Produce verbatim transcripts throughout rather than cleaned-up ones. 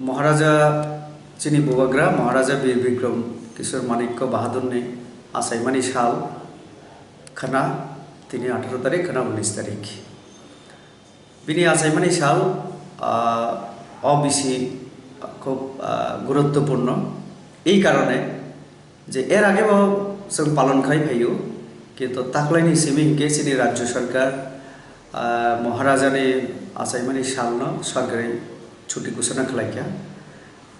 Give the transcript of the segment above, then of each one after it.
Maharaja chini bubagra Maharaja Bir Bikram Kishore Manikya Bahadurni achaimani sal khna tini atharo tarik khna unis tarik. Bini achaimani sal, ah, O B C khub, ah, guruttopurno. Ei karone je er agebo chwng palon khai phaio, kintu taklaini simi hinkhe chini Rajya Sarkar, ah, Maharajani achaimani salno sorkari chuti ghosona khlaikha.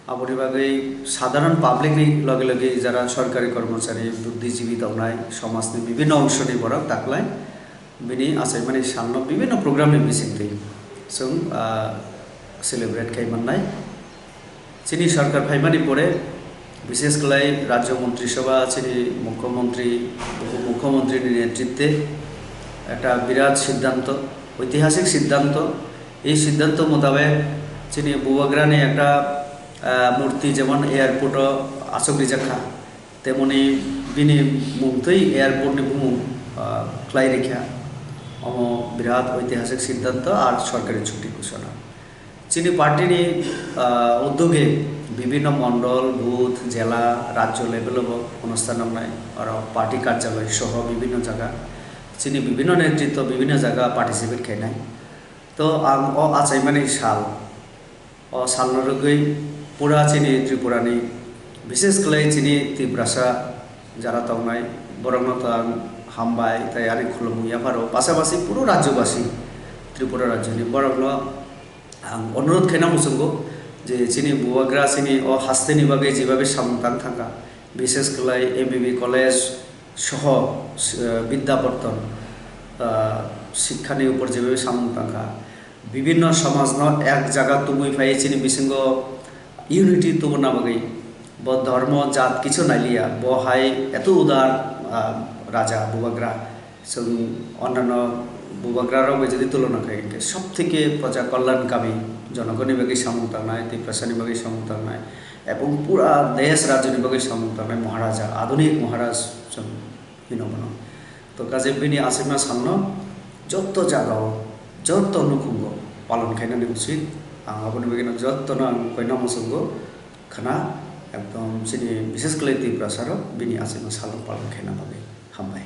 Aboni bagwi sadharan public ni loge loge jara sorkari kormochari, budhijibi tongnai, somajni bibhinno ongshoni borok taklai bini achaimani salno bibhinno program ni bisingtwi chwng, ah, celebrate khai mannai. Chini sorkar phaimani pore, bishesh khlai Rajya Montri Sabha, chini Mukhyamantri, Upo Mukhyamantri ni netritwe ekta birat siddhanto, oitihasik siddhanto. Ei siddhanto mutabek chini bubagrani ekta, ah, murti jemon airport o achuk rijak kha, temoni bini mungtwi airport ni bumung, ah, khlai rikha. Omo birat oitihasik siddhanto ar sorkari chuti ghosona. Chini party ni, ah, udyoge bibhinno mondol, booth, jela, rajyo level o bo onusthan wngnai, aro party karjaloi soho bibhinno jaga, chini bibhinno netritwo bibhinno jaga participate khainai. To ang o achaimani sal, o salno rwgwi pura chini Tripura ni, bishesh khlai chini Tiprasa jara tongnai, borokno to ang hambai tei ani khulumung yapharo, pasapasi puro rajyobasi, Tripura rajyoni borokno ang onurodh khaina muchungo je chini bubagra chini o hasteni bagwi jebabe samung tang thangkha, bishesh khlai M B B college soho, eh, Vidyapartan, ah, sikhani upor jebabe samung tangkha, bibhinno somajno ek jaga tubui phai chini bisingo unity tubuna bagwi bo dhormo jat kichu nailiya, bo hai eto udar, ah, raja bubagra. Chwng onnano bubagrarok bai jodi tulona khai, hinkhe sob theke proja kalyan kami, jonogonni bagwi samung tangnai, Tiprasani bagwi samung tangnai, ebong pura desh rajyoni bagwi samung tangnai Maharaja, adunik Maharaj chwng hino bono. To kaje bini achaima salno jotto jagao, jotto nukhungo palon khainani usit. Ang aboni bagwino jottono ang koina muchungo khna, ekdom chini bishesh khlai Tiprasarok bini achaima salno palon khaina bagwi. Hambai.